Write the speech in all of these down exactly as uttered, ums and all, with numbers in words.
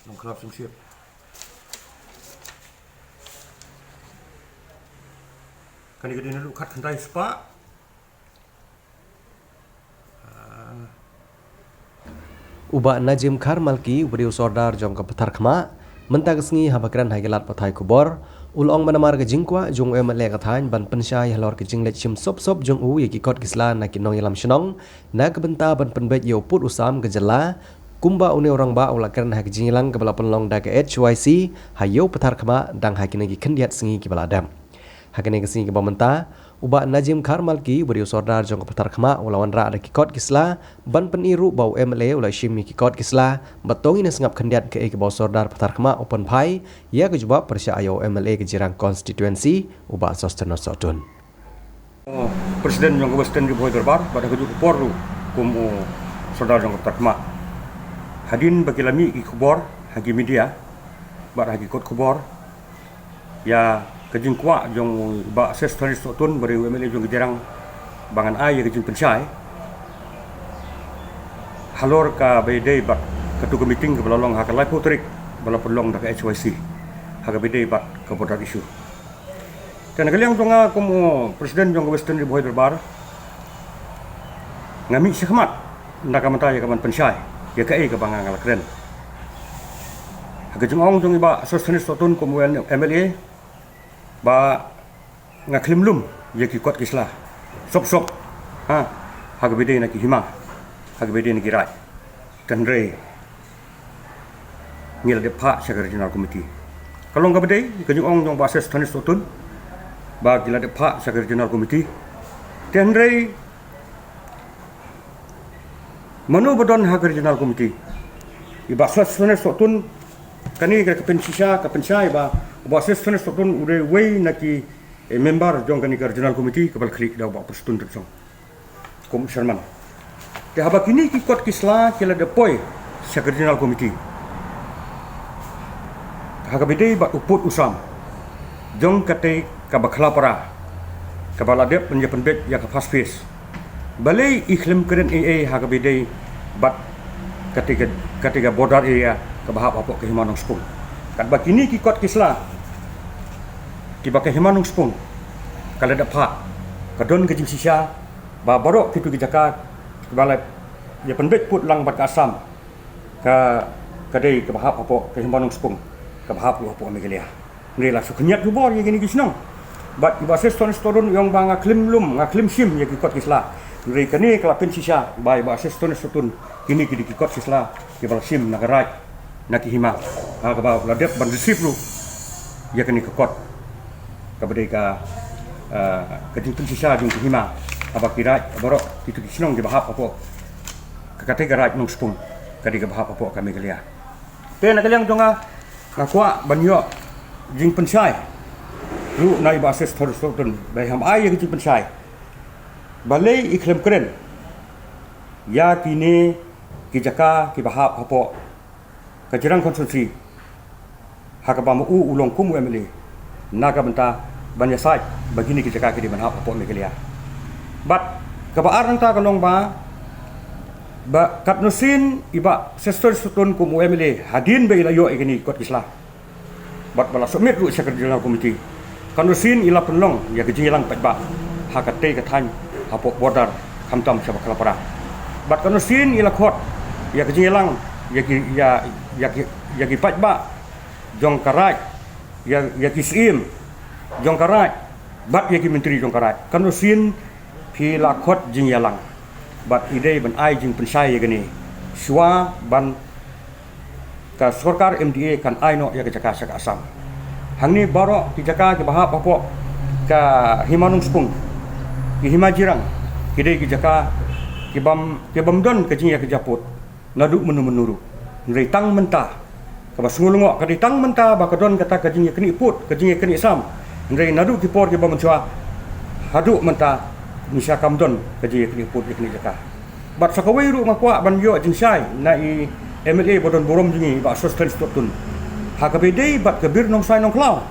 Nongkhlaw Singsiap. Kane ka dei na luh khat khyndai spah. U Bah Najim Kharmalki, uba dei u Sordar jong ka Patharkhmah, mynta ka sngi haba kren ha ki lad pathai khubor, u la ong ba namar ka jingkwah jong u M L A ka thaiñ ban pynshai halor ka jingleit shim sop sop jong u ïa ki kot ki sla na ki nongïalam shnong, na ka bynta ban pynbeit ïa u pud u sam ka jylla, kumba une u rangbah u la kren ha ka jingïalang kaba la pynlong da ka H Y C ha Ïew Patharkhmah dang ha kine ki khyndiat sngi kiba la dep. Ha kane ka sngi kaba mynta, u Bah Najim Kharmalki, uba dei u Sordar jong ka Patharkhmah, u la wanrah da ki kot ki sla, ban pyni ruh ba u M L A u la shim ïa ki kot ki sla, bad to ngin ïa sngap khyndiat kaei kaba u Sordar Patharkhmah u pynphai ïa ka jubab pyrshah ïa u M L A ka Jirang Constituency, u Bah Sosthenes Sohtun. President jong ka Western Ri Bhoi Dorbar, bad ha kajuh ka por ruh kum u Sordar jong ka Patharkhmah. Hadien ba ki la mih ki khubor ha ki media bad ha ki kot khubor ïa ka jingkwah jong u Bah Sosthenes Sohtun, uba dei u M L A jong ka Jirang, ba ngan ai ïa ka jingpynshai halor kaba ïadei bad katu ka meeting kaba la long ha ka laiphew tarik, ba la pynlong da ka H Y C, ha kaba ïadei bad ka border issue. Te na ka liang jong nga kum u President jong ka Western Ri Bhoi Dorbar, nga mih shakhmat na ka bynta ïa ka ban pynshai ïa kaei kaba nga nga la kren. Ha ka jingong jong i Bah Sosthenes Sohtun kum u M L A, ba nga khlem lum ïa ki kot ki sla sop sop, ha, ha kaba ïadei na ki hima, ha kaba ïadei na ki raid. Te hynrei ngi la dep phah sha ka Regional Committee. Ka long kaba dei ka jingong jong u Bah Sosthenes Sohtun ba ki la dep phah sha ka Regional Committee. Te hynrei mano ba don ha ka Regional Committee? I Bah Sosthenes Sohtun. Kane ka pynshisha, ka pynshai ba u Bah Sosthenes Sohtun u dei uwei na ki, eh, member jong kane ka Regional Committee kaba la khlieh da u Bah Prestone Tynsong kum u chairman. Te haba kine ki kot ki sla ki la dep poi sha ka Regional Committee, ha kaba ïadei bad u pud u sam jong katei ka Bakhlapara, kaba la dep ban ïa pynbeit ïa ka first phase, balei i khlem kren ei ei ha kaba ïadei bad katei ka, katei ka border area kaba hap hapoh ka Hima Nongspung? Katba kine ki kot ki sla kiba ka Hima Nongspung ka la dep phah, ka don ka jingshisha ba baroh kitu ki jaka kiba la ïa pynbeit pud lang bad ka Assam, ka, ka dei kaba hap hapoh ka Hima Nongspung, kaba hap ruh hapoh Meghalaya. Hynrei la shu khynñiat jubor ïa kine ki shnong. Bad i Bah Sosthenes Sohtun u ong ba nga khlem lum, nga khlem shim ïa ki kot ki sla. Hynrei kane ka la pynshisha ba i Bah Sosthenes Sohtun, kine ki dei ki kot ki sla kiba la shim na ka raid, na ki hima, ha kaba la dep ban receive ruh ïa kane ka kot kaba dei ka, ah, ka jingpynshisha jong ki hima, haba ki raid baroh kitu ki shnong kiba hap hapoh ka, katei ka raid Nongspung, ka dei kaba hap hapoh ka Meghalaya. Te na ka liang jong nga, nga kwah ban ïoh jingpynshai ruh na i Bah Sosthenes Sohtun, ba i hap ai ïa ka jingpynshai balei i khlem kren ïa kine ki jaka kiba hap hapoh ka Jirang constituency, ha kaba ma u u long kum u M L A, na ka bynta ban ïasaid ba kine ki jaka ki dei ban hap hapoh Meghalaya. Bad kaba ar nangta ka long ba, ba katno sien i Bah Sosthenes Sohtun kum u M L A, hadien ba i la ïoh ïa kine ki kot ki sla, bad ba la submit ruh sha ka Regional Committee, katno sien i la pynlong ïa ka jingïalang paidbah ha katei ka thaiñ hapoh border, khamtam sha Bakhlapara? Bad katno sien i la khot ïa ka jingïalang ïa ki, ïa, ïa ki, ïa ki paidbah jong ka raid, ïa, ïa ki syiem jong ka raid bad ïa ki myntri jong ka raid? Katno sien phi la khot jingïalang? Bad i dei ban ai jingpynshai ïa kane shuwa ban ka sorkar M D A kan ai noh ïa ka jaka sha ka Assam. Hangne baroh ki jaka kiba hap hapoh ka Hima Nongspung, ki Hima Jirang, ki dei ki jaka kibym, kibym don ka jingïakajia pud naduh mynno mynno ruh. Hynrei tang mynta, kaba sngewlyngngoh ka dei tang mynta ba ka don kata ka jingïaknieh pud, ka jingïaknieh sam. Hynrei naduh ki por kiba mynshuwa haduh mynta, mynshuwa kam don ka jingïaknieh pud, ïaknieh jaka. Bad sa kawei ruh nga kwah ban ïoh jingshai na i M L A ba don burom jong ngi, i Bah Sosthenes Sohtun, ha kaba ïadei bad ka Bir Nongsai Nongkhlaw.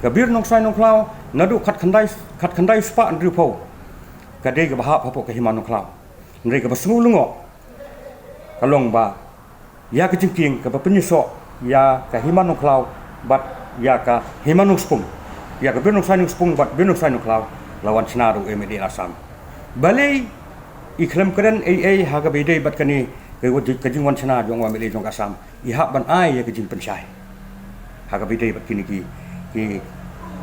Ka Bir Nongsai Nongkhlaw, naduh khatkhyndai, khatkhyndai spah hynriewphew, ka dei kaba hap hapoh ka Hima Nongkhlaw. Hynrei kaba sngewlyngngoh ka long ba Ïa ka jingkieng kaba pynïasoh ïa ka Hima Nongkhlaw bad ïa ka Hima Nongspung, ïa ka Biren Nongksai Nongspung bad Biren Nongksai Nongkhlaw, la wan shna da u MLA Assam. Balei i khlem kren ei ei ha kaba ïadei bad kane ka, ka jingwan shna jong u MLA jong ka Assam, i hap ban ai ïa ka jingpynshai ha kaba ïadei bad kine ki, ki,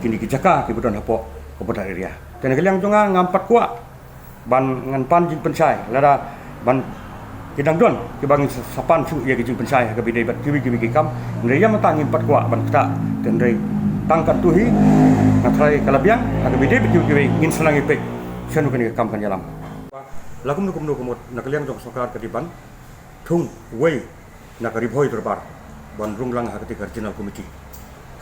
kine ki jaka kiba don hapoh ka border area. Te na ka liang jong nga ngam pat kwah ban ngan pan jingpynshai, lada ban ki dang don kiba ngin sa pan shuh ïa ka jingpynshai ha kaba ïadei bad kiwei kiwei ki kam. Hynrei ïa mynta ngim pat kwah ban ktah, te hynrei tang katto hi nga tharai ka la biang ha kaba ïadei bad kiwei kiwei, ngin sa nang ïa peit shano kane ka kam kan ïalam. La kumno kumno ka mut na ka liang jong ka sorkar ka dei ban thung uwei na ka Ri Bhoi Dorbar ban rung lang ha kata ka Regional Committee,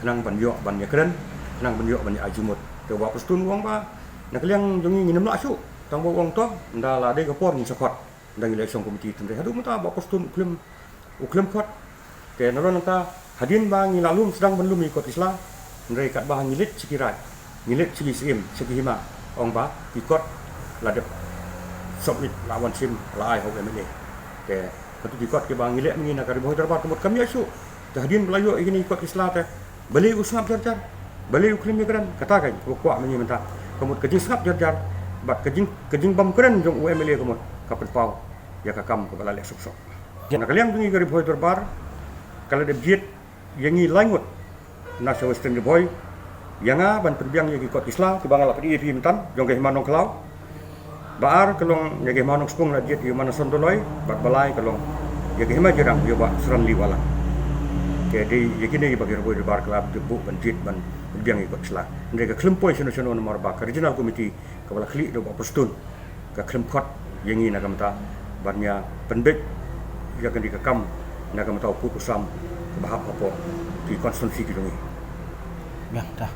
khnang ban ïoh ban ïakren, khnang ban ïoh ban ïa ai jingmut. Te Bah Prestone u ong ba na ka liang jong ngi ngin ym lah shuh, tang ba u ong to, ynda la dei ka por ngin sa khot, ynda ngi la shong committee. Te hynrei haduh mynta Bah Prestone u khlem, u khlem khot. Te nalor nangta, hadien ba ngi la lum, sdang ban lum ïa ki kot ki sla, hynrei katba ngi leit sha ki raid, ngi leit sha ki syiem, sha ki hima, ong ba ki kot la dep submit, la wan shim, la ai ha u MLA. Te kato ki kot kiba ngi leh ma ngi na ka Ri Bhoi Dorbar ka mut kam ïoh shuh. Te hadien ba la ïoh ïa kine ki kot ki sla te balei u sngap jar jar, balei u khlem ïakren? Kata ka kaba kwah ma ngi mynta, ka mut ka jingsngap jar jar bad ka jing, ka jingbym kren jong u MLA ka mut ka pynpaw ïa ka kam kaba la leh suk suk. Na ka liang jong ngi ka Ri Bhoi Dorbar ka la dep jied ïa ngi lai ngut na sha Western Ri Bhoi, ïa nga ban pynbiang ïa ki kot ki sla kiba nga la pyni ïa phi mynta jong ka Hima Nongkhlaw. Ba ar ka long ïa ka Hima Nongspung, la jied ïa u Ma Nason Doloi, bad ba lai ka long ïa ka Hima Jirang ïa u Bah Sranli Wahlang. Te dei ïa kine ba ka Ri Bhoi Dorbar ka la buh ban jied ban pynbiang ïa ki kot ki sla. Hynrei ka khlem poi shano shano namar ba ka Regional Committee kaba la khlieh da u Bah Prestone ka khlem khot ïa ngi na ka mynta ban ïa pynbeit ïa kane ka kam na ka mynta u pud u sam kaba hap hapoh ki constituency ki jong ngi. Biang ta.